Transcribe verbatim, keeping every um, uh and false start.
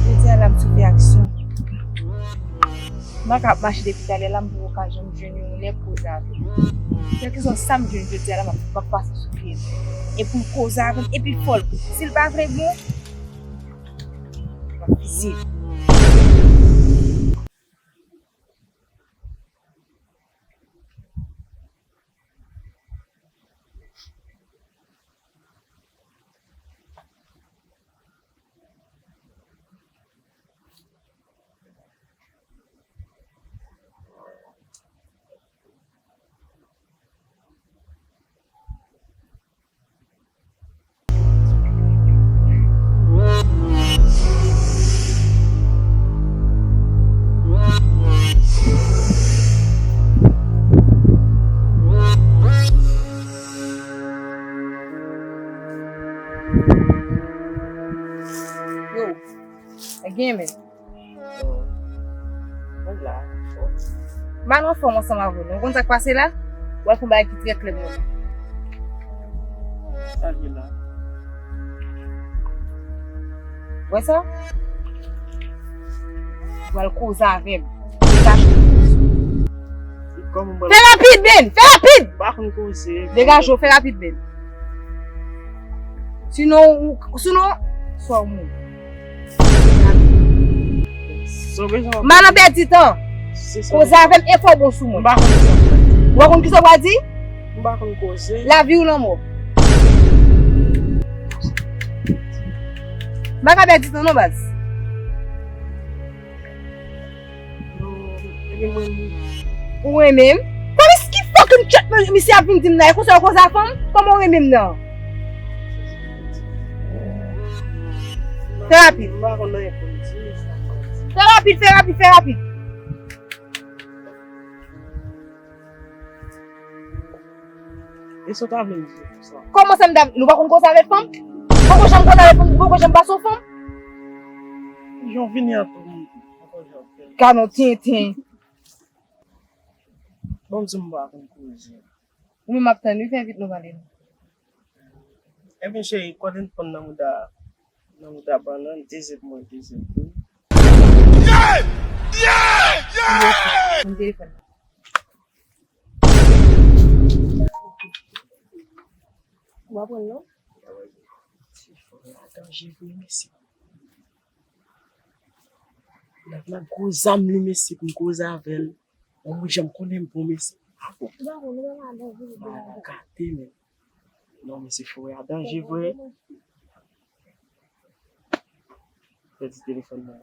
Jodi a la m sou fè aksyon. M pa ka ap mache depi talè la, m poko ka janm jwenn yon nèg koze avè l. Kèlkeswa sa m jwenn jodi a la, m ap, m ap pase sou pye l. E pou l koze avè m, epi fò l, si l pa vle bon, m ap fiziye l. Yo, e gen men. Oh. Mwen la. M al anfòm ansanm avè w. Ou konn sa k pase la? W al fè yon bagay ki trè klè pou mwen. Sa l ye la? W al koze avè m. Degaje w. Fè rapid, Ben! Fè rapid! M pa konn koze. Degaje w, fè rapid, Ben. Sinon, ou, sinon, swa w mouri. M pa nan pèdi tan. Koze avè m e fè w bon sou mwen. M pa konn sa. W pa konn kisa w pral di? M pa konn koze. Lavi ou lanmò. M pa ka pèdi tan non, baz. Ou renmen m? Kòman ki fucking chat mwen, misye ap vin di m nan, e konsa yo koze a fanm? Kòman w renmen m nan? Fè rapid. Fè rapid, fè rapid, fè rapid. E sa w ta vle m di w pou sa? Kòman sa m ta, nou pa konn koze avèk fanm? Ou poko janm koze avèk fanm, ou poko janm pase yon fanm? Jan w vini an tou, m poko janm fè. Gad yon tenten. Bon, m di w m pa konn koze. Ou menm ap tann wi, fè vit nou pale. Ebyen cheri, kòde n pran nan mouda, nan mouda bannann, dezèt mwen, dezèt tou. Mwen telefòn. Ou pa pran l non? Ti fò a danje vre, mesye. Nèg la gwo zam li, mesye, pou m koze avè l. Bon, mwen janm konnen m bon, mesye. Ou pa pran l non, a danje vre. Gate, men. Non, mesye, fò a danje vre. Pèdi telefòn nan.